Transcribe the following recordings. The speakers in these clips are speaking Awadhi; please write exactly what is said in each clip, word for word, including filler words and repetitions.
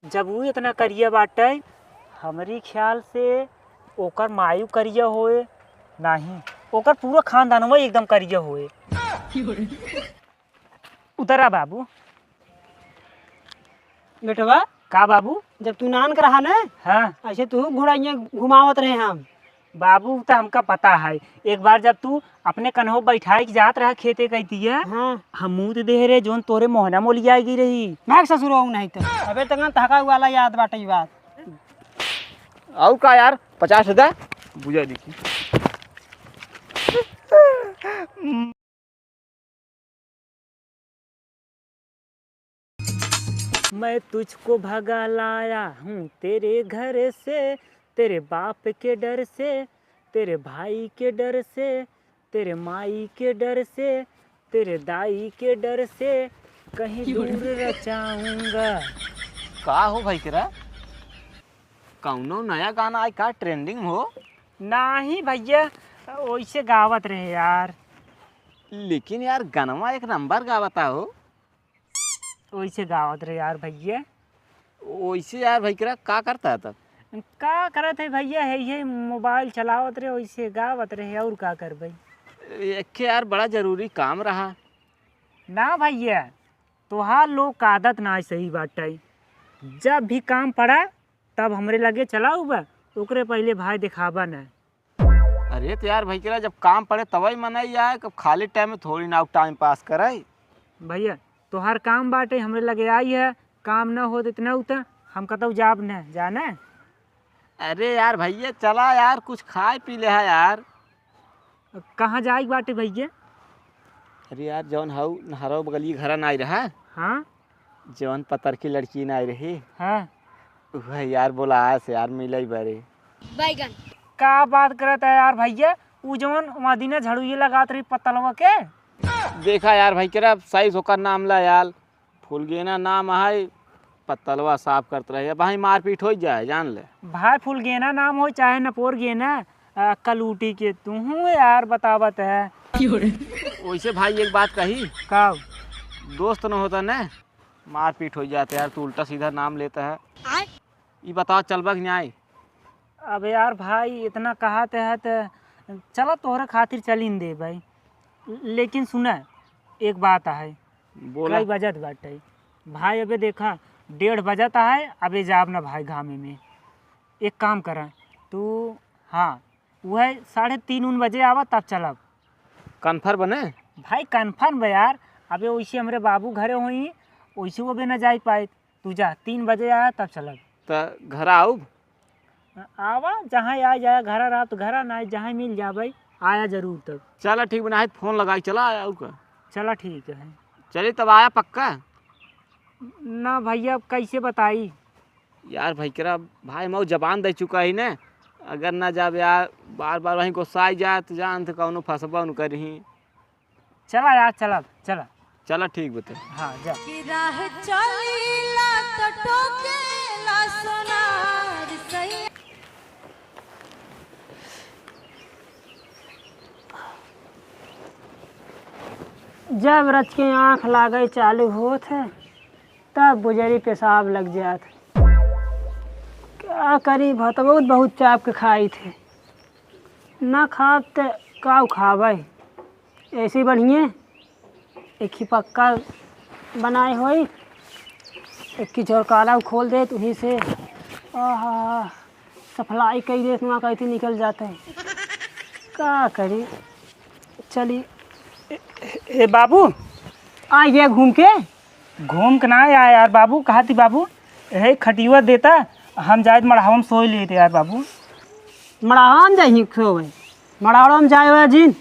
जब ऊ इतना करिया बाटे, हमरी ख्याल से ओकर मायू करिया होए, नाही, ओकर पूरा खानदानवा एकदम करिया होए। उतरा बाबू। बेटवा, का बाबू? जब तू नान के रहा न, हाँ। ऐसे तू घुड़ाइया घुमावत रहे हम। बाबू, त हमका पता है, एक बार जब तू अपने कन्हो बैठाए के जात रहा खेते कई दिया, हाँ। हम मुँह दे रहे, जौन तोरे मोहना मोलिया गई रही। भाग ससुर, नहीं तो अबे तक तहका वाला याद बाटे ई बात। आऊ का यार, पचास हजार बुझा दी। मैं तुझको भगा लाया हूँ तेरे घर से, तेरे बाप के डर से, तेरे भाई के डर से, तेरे माई के डर से, तेरे दाई के डर से कहीं दूर रचाऊंगा। का हो भाई केरा, कौनो नया गाना आय का ट्रेंडिंग हो? नाही भैया, ओइसे गावत रहे यार। लेकिन यार गनवा एक नंबर गावता हो। ओइसे गावत रहे यार भैया। ओइसे यार भाई केरा का करता है तब? का करत है भैया, है ये मोबाइल चलावत रहे, ओइसे गावत रहे, और का करबे? एक यार बड़ा जरूरी काम रहा। ना भैया, तोहार लोग का आदत ना सही बाटे। जब भी काम पड़ा तब हमरे लगे चला उबा, ओकरे पहिले भाई देखाबा ना। अरे तो यार भाई केरा, जब काम पड़े तबही मनई आए, कब खाली टाइम में थोड़ी ना टाइम पास करे। भैया, तोहार काम बाटे, हमरे लगे आई है, काम न होत इतना उतना, हम कतऊ जाब न, जाने। अरे यार भैया, चला यार, कुछ खाए पी लेहा यार। कहाँ जाए के बाटे भैया? अरे यार, जौन हऊ नहरवा बगली घरा नाई रहा, हाँ। जौन पतरकी लड़की नाई रही, हाँ। वह यार बोलाया से यार मिलई बरे। बैगन। का बात करत है यार भैया, ऊ जौन वहाँ दिने झड़ुए लगात रही पतलवा के? देखा यार भाई केरा, सही से ओकर नाम ला यार, फुलगेना नाम है, पतलवा साफ करत रहे। अब भाई मारपीट होइ जाए, जान ले। भाई फुलगेना नाम हो चाहे नपोर गेना, आ, कलूटी के तू हूँ यार बतावत है। वैसे भाई एक बात कही। का? दोस्त न होता न, मारपीट होइ जाते यार, तू उल्टा सीधा नाम लेता है। आय? ई बताओ चलबा कि नाई? अब यार भाई इतना कहत है त चला तोहरे खातिर चलिन दे भाई। लेकिन सुना एक बात है। बोला। कई बजत बाटे भाई, अबे देखा डेढ़ बजत है, अबे जाब ना भाई घामे में। एक काम करा तू, हाँ वह साढ़े तीन उन बजे आवा तब चलब। कन्फर्म बने? भाई कन्फर्म बा यार, अबे वैसे हमरे बाबू घरे होई, वैसे वो भी ना जाई पाए। तू जा, तीन बजे आया तब चलब। त घरा आउब? आवा, जहाँ आ जाया, घरा रहा तो घरा, ना जहाँ मिल जाबे, आया जरूर तब। चला ठीक बना है, फोन लगाई चला आया का? चला ठीक है। चली तब आया पक्का? ना भैया, अब कैसे बताई? यार भाई केरा, भाई मऊ जबान दे चुका ही ने, अगर ना जाब यार, बार बार वहीं गुस्सा आई जाए तो जान तो कौनो फंसबा उन करही। चला यार, चला, चला। चला, ठीक बते। हाँ, जा। कि राह चलीला तो टोकेला सोनार सैया। जब रच के आँख लागे चालू होत है, तब बुजरी पेशाब लग जात है। का करी, भतबौत बहुत चाप के खाई थे। ना खाब त का खाबे? ऐसे बढ़िए एक ही पक्का बनाए होई, एक ही झोरकाला खोल देत उही से। आहा, सफलाई कई देत, वहाँ कहती निकल जाते हैं। का करी? चली। ए, ए बाबू, आ ये घूम के। घूम के ना आया यार बाबू, कहा थी बाबू, यही खटिया देता, हम जाए मड़हावा में सोई लेते यार बाबू। मड़हावा में जाही सोवे? मड़हावा में जाए हुआ जिन,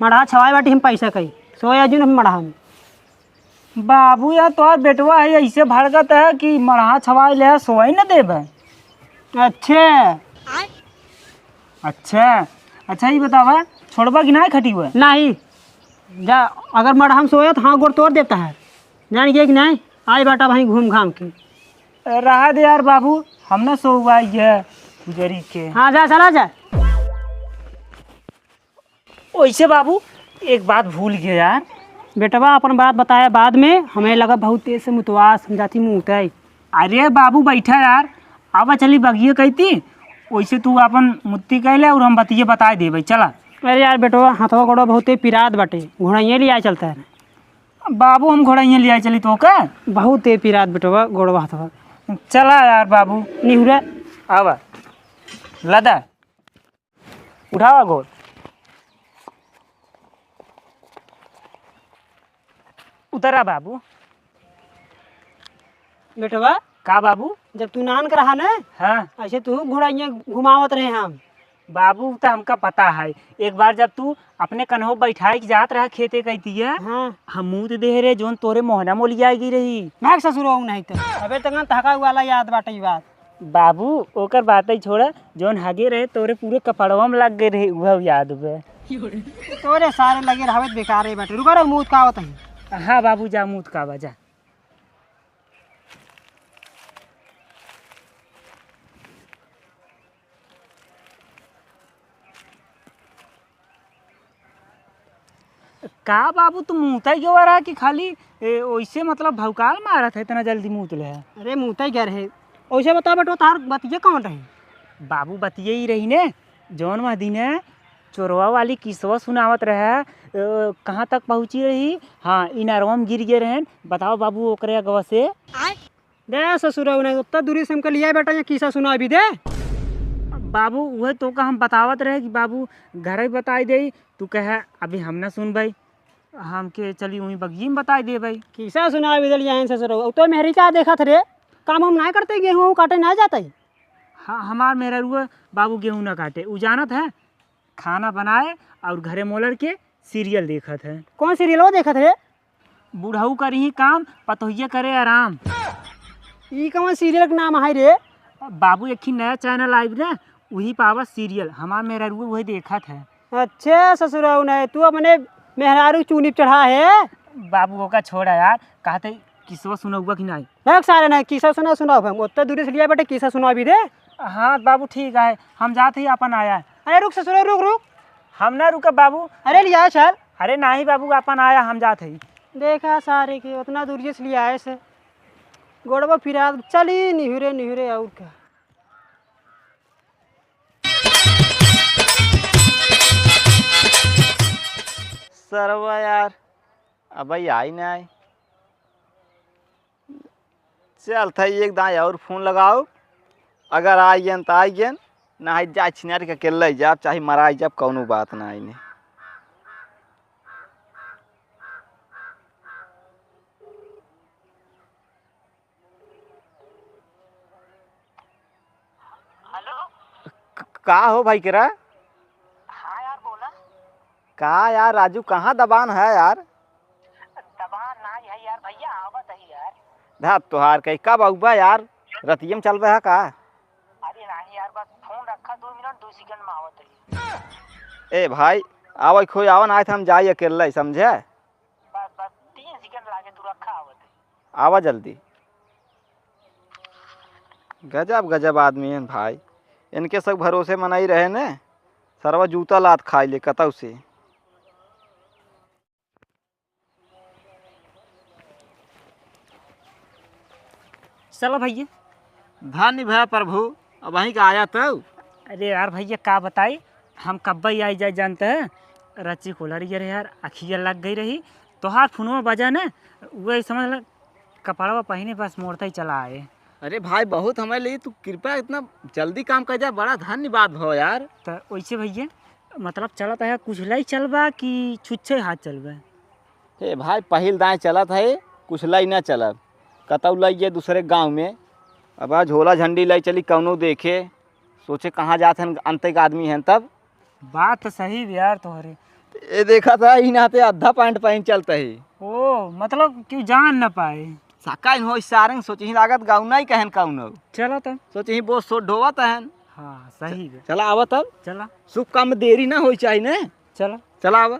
मड़हा छवाए बाटी हम पैसा कही, सोया जिन हम मड़हा में। बाबू यार तोहार बेटवा है ऐसे भड़कत है कि मड़हा छवाए ले सोए न देबे। अच्छे। अच्छा, अच्छा ये बतावा, छोड़बा कि ना खटिया? नहीं, जा, अगर मड़हा में सोए तो हाँ गोड़ तोड़ देता है। जान गए कि नहीं? आई बाटा भाई घूम घाम के। रहा दे यार बाबू, हम ना सोवा ये गुजरी के। हाँ, जा, चला जा। ओइसे बाबू, एक बात भूल गए यार। बेटवा, अपन बात बताया बाद में, हमें लगा बहुत तेज से मुतवास, हम जाती मुँह उताई। अरे बाबू बैठा यार, आवा चली बगिये कहती, वैसे तू अपन मुत्ती कह ले और हम बतिये बताए देबै, चला। अरे यार बेटवा, हथवा गोड़वा बहुते पिरात बाटे, घोड़ाइये लिया चलता है। बाबू हम घोड़ाइये लिया चली तो का? बहुते पिरात बेटवा गोड़वा हथवा। चला यार बाबू। निहुरा। आवा, लदा। उठावा गोड़। उतरा बाबू। बेटवा, का बाबू? जब तू नान के रहा न, हाँ। ऐसे तू घोड़ा इहाँ घुमावत रहे हम। बाबू, त हमका पता है, एक बार जब तू अपने कन्हो बैठाए के जात रहा खेते कई तिया, हाँ। हम मुँह दे रहे, जौन तोरे मोहना मोलिया गई रही। भाग ससुरो, नहीं तो अबे तक तहका वाला याद बाटे ई बात। बाबू, ओकर बातै छोड़ा, जौन हगे रहे, तोरे पूरे कपड़वा में लग गए रहे, उहव याद बे। तोरे सारे लगे रहवे त बेकारे बाटे। रुका रे, मुँह का आवत है। हाँ बाबू, जा मुँह का बा, जा। का बाबू, तू मूतै गवा रहा कि खाली, ए, ओइसे मतलब भौकाल मारत है, इतना जल्दी मूत ले है? अरे, मूतै गए रहे। ओइसे बता बेटो, तार बतिये कौन रही? बाबू, बतिये ही रही ने, जौन वह दिन है, चोरवा वाली किसवा सुनावत रहे, अ, कहाँ तक पहुँची रही? हाँ, इनारवा में गिर गए रहन। बताओ बाबू, ओकरे अगवा से। दे ससुरा, उन्हें उतना दूरी से हमके लिया बेटा, ये किस्सा सुना अभी दे। बाबू, उहे तो का हम बतावत रहे कि बाबू, घरे बताई देई, तू कहे, "अभी हम ना सुनबई, हमके चली वहीं बगिये में बताई देबई।" किस्सा सुना अभी दे लिया है ससुरा, तो मेहरी का देखत रे, काम हम ना करते, गेहूँ काटे ना जाते। हाँ, हमार मेहरारुआ बाबू गेहूँ ना काटे, उ जानत है, खाना बनाए और घरे मोलर के सीरियल देखत है। कौन सीरियल वो देखत है? बुढ़ऊ करिहीं काम, पतोहिया करे आराम। ई कौन सीरियल के नाम है रे? बाबू, एक ही नया चैनल आइब ना, उही पावा सीरियल, हमार मेहरारुआ वही देखत है। अच्छा ससुराऊ ना, तू अपने मेहरारू चूनी पे चढ़ा है। बाबू, ओका छोड़ा यार, कहते किस्सा सुनउबा कि नाहीं? देख सारे ना, किस्सा सुना, सुनाओ हम, ओत्ते दूरी से लिया बेटे, किस्सा सुनाओ अभी दे। हाँ बाबू, ठीक है, हम जात ही अपन आया। अरे रुक ससुरा, रुक, रुक। हम ना रुकब बाबू। अरे लिया चल। अरे नाहीं बाबू, अपन आया, हम जात ही। देखा सारे के, उतना दूरी से लिया आए से, गोड़वा फिरा, चली निहुरे, निहुरे, और का। सरवा यार, अबइ आई नाहीं। चल, थई एक दाईं और फोन लगाओ, अगर आइ गेन त आइ गेन, नाहीं जाए छिनार के अकेले ही जाब, चाहे मराई जाब, कौनो बात नाहीं ने। हेलो। क-, का हो भाई केरा? हाँ यार, बोला। का यार राजू, कहाँ दबान है यार? दबान ना है यार, भैया आवत है यार। धा तोहार कहीं कब आउबा यार? रतिये में चलबे है का? अरे नाहीं यार, बस फोन रखा दो मिनट, दो सेकंड में आवत है। ए भाई, आवे खोई आवा, नाहीं त हम जाई अकेले, समझे? बस, बस तीन सेकंड लागे, तू रखा, आवत है। आवा जल्दी। गजब, गजब आदमी हैं भाई। इनके सब भरोसे मनई रहे ने, सरवा जूता लात खाई ले कतौ से। चला भैया। धन्य भया प्रभु, अबहीं का आया तउ। अरे यार भैया, का बताई, हम कब्बे ही आई जाए जानते हैं, रची कुलर ये रहे यार, अखिया लग गई रही, तोहार फोनवा बजा ना, वही समझ ल, कपड़वा पहिने बस मोड़ते ही चला आए। अरे भाई, बहुत हमारे लिए तू कृपया, इतना जल्दी काम कर जा, बड़ा धन्यवाद भव यार। त वैसे भैया, मतलब चलत है कुछ लाई चलबा कि छुच्छे हाथ चलबा? हे भाई, पहिल दाएँ चलत है, कुछ लाई ना चलब, कतौ लाई ये दूसरे गाँव में, अब झोला झंडी लाई चली कौनो देखे, सोचे कहाँ जात हन, अंते के आदमी हन तब। बात त सही बे यार तोहरे। ए देखा था, ई नाते आधा पैंट पहन चलता है। ओ, मतलब कि जान न पाए। सका इन हो सारंग सोचे ही लागत गाँव नहीं कहन कौनो। चला तब। सोचे ही बहुत सोट ढोवत हन। हाँ, सही बे। चला आवा तब। चला। शुभ काम में देरी ना होई चाहिए ने। चला। चला आवा।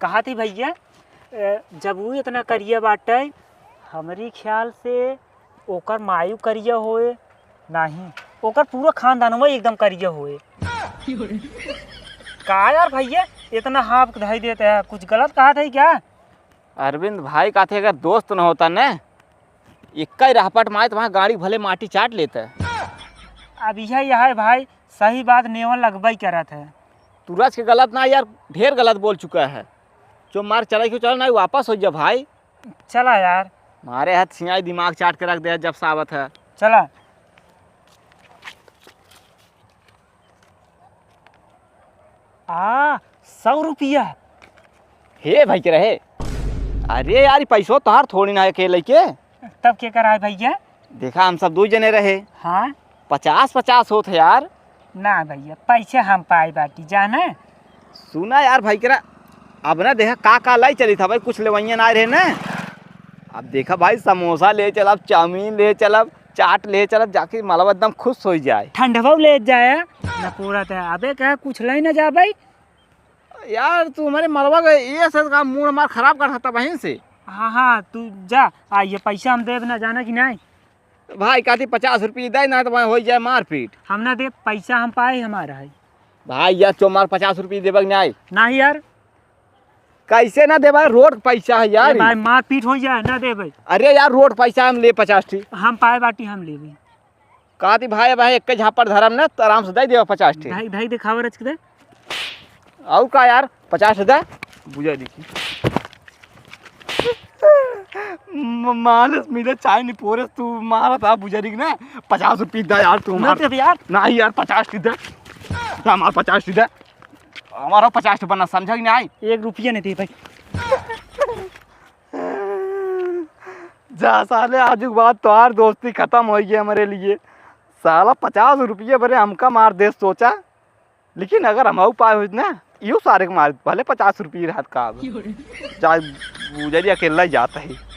कहा थी भैया, ए, जब ऊ इतना करिया बाटे, हमरी ख्याल से ओकर मायू करिया होए, नाहीं, ओकर पूरा खानदानवा एकदम करिया होए। का यार भैया, इतना हाफ धई देते हैं, कुछ गलत कहा था क्या? अरविंद भाई का थे, अगर दोस्त न होता न, इक्का ही रहपट माए तो वहाँ गाड़ी भले माटी चाट लेता। अब यह, यह है भाई, सही बात नेवन लगबई करत है। तू रच के गलत ना यार, ढेर गलत बोल चुका है। जो मार चला क्यों चला ना, वापस हो जा भाई। चला यार। मारे हाथ सियाई दिमाग चाट के रख दे जब सावत है। चला। आ, सौ रुपया। हे भाई के रहे। अरे यार, ई पैसो तोहार थोड़ी ना है अकेले के। तब के कराए भैया? देखा, हम सब दो जने रहे। हाँ। पचास पचास होत है यार। ना भैया, पैसे हम पाए बाटी, जाना। सुना यार भाई केरा, अब ना देखा का का लाई चली था भाई, कुछ लेवैया ना रहे ना। अब देखा भाई, समोसा ले चलब, चाउमीन ले चलब, चाट ले चलब, जाके मलवा एकदम खुश हो जाए। ठंडवा ले जाए ना पूरा। ते अबे कहा कुछ ले ना जा भाई। यार तू हमारे मलवा के ये सब काम मूड हमार खराब कर सकता वहीं से। हाँ हाँ, तू जा, आ ये पैसा हम देब ना, जाना कि नहीं? भाई, कहती पचास रुपये दे, ना तो वहाँ हो जाए मारपीट। हम ना दे, पैसा हम पाए हमारा है। भाई, यार, चो मार पचास रुपये देबे कि नहीं? नहीं यार। कैसे ना देबे? रोड पैसा है यार। ए भाई, मारपीट हो जाए, ना देबे। अरे यार, रोड पैसा हम ले पचास ठी। हम पाए बाटी, हम लेबे। कहती भाई, भाई, एक झापड़ धरम ना, तो आराम से दे देबे पचास ठी। धाई, धाई दिखावा रच के दे। और का यार, पचास दे, बुझा देखी। म-, मानस मिले चाय नहीं पोरे, तू मारा था बुझा देखी ना। पचास रुपये दे यार, तू ना मार। दे यार। नहीं यार, पचास ठी दे। दे हमार पचास ठी दे। हमारा पचास ठी बना, समझा कि नहीं? एक रुपया नहीं दे भाई। जा साले, आज के बाद तोहार दोस्ती खत्म हो गई हमारे लिए। साला पचास रुपये बरे हमका मार दे सोचा, लेकिन अगर हम पाए होत ना, इहो सारे के मार, भले पचास रुपये रहत का अब। जा, उजरी अकेला ही जाता है।